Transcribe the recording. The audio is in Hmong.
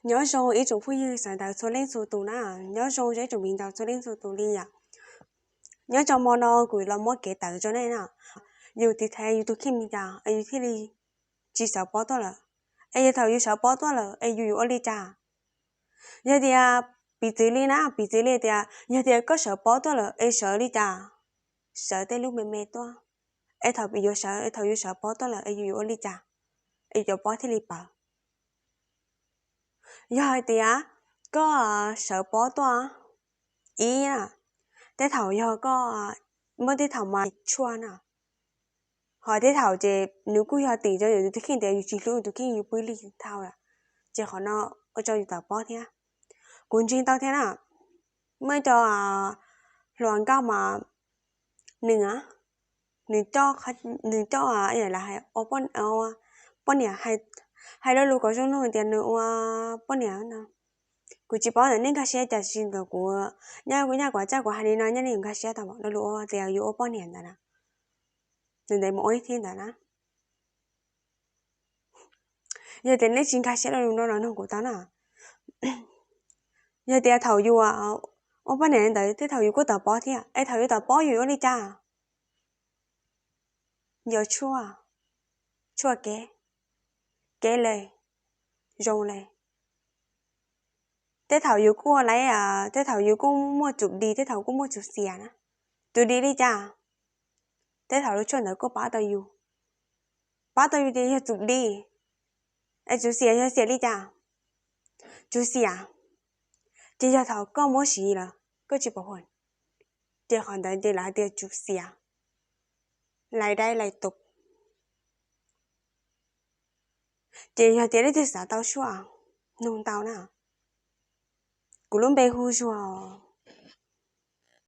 Nyob zoo ib tsoom phooj ywg sawv daws txhua leej txhua tus na, nyob zoo ib tsoom viv ncaus txhua leej txhua tus li yom. Nyob rau hmo no kuv los muab kev tawm rau nej na. Yus tiv thaiv yus tus kheej li cas es yus thiaj li tsis sawv pob tuaj lawm? Es yog thaum yus sawv pob tuaj lawm es yus yuav ua li cas? Yog tias piv txwv li na, piv txwv li tias yog tias koj sawv pob tuaj lawm es sawv li cas? Sawv tej lub me me tuaj. Es thaum yuav sawv, es thaum yus sawv pob tuaj lawm es yus yuav ua li cas es yus cov pob thiaj li pawv? Yog hais tias koj sawv pob tuaj ib na, tej thaum yog koj, muaj tej thaum mas tshuaj na, ho tej thaum ces nws kuj yog tim rau yus tus kheej tias yus tsis hlub yus tus kheej yus pw lig dhau lawm, ces qhov no ua rau yus tawv pob thiab. Kuv ntseeg tau thiab na, muaj ib co hluas nkauj mas nws, nws coj, nws coj ua poj niam, hais lo lus kom zoo no tias nws ua poj niam no. Kuv tsis paub ntawm nej nkag siab cas, tsis ntawm kuv, nyob kuv, nyob kuv tsaj kuv hais li no nyob nej yuav nkag siab tau lo lus ua tias yus ua poj niam ntawd na. Nws ntev mus ua ib thib ntawd na. Yog tias nej tsis nkag siab lo lus no los nug kuv tau na. Yog tias thaum yus ua poj niam ntawd tej thaum yus kuj tawv pob thiab, es thaum yus tawv pob yus yuav ua li cas? Yog tshuaj, tshuaj kev, kev le, zoo le. Tej thaum yus kuj ua laiv, tej thaum yus kuj muaj tsum di, tej thaum kuj muaj tsum xias na. Tsum di li cas? Tej thaum lub tshuaj ntawd kuj pab tau yus, pab tau yus ces yog tsum di. Es tsum xias yog xias li cas? Tsum xias ces yog thaum koj muab siv lawm koj tsis pom huam, ces qhov ntawd ces lawv hais tias tsum xias, lais dai lais tus. Ces yog tias leej twg xav tau tshuaj, nug ntau na. Kuv lub npe hu Zuag.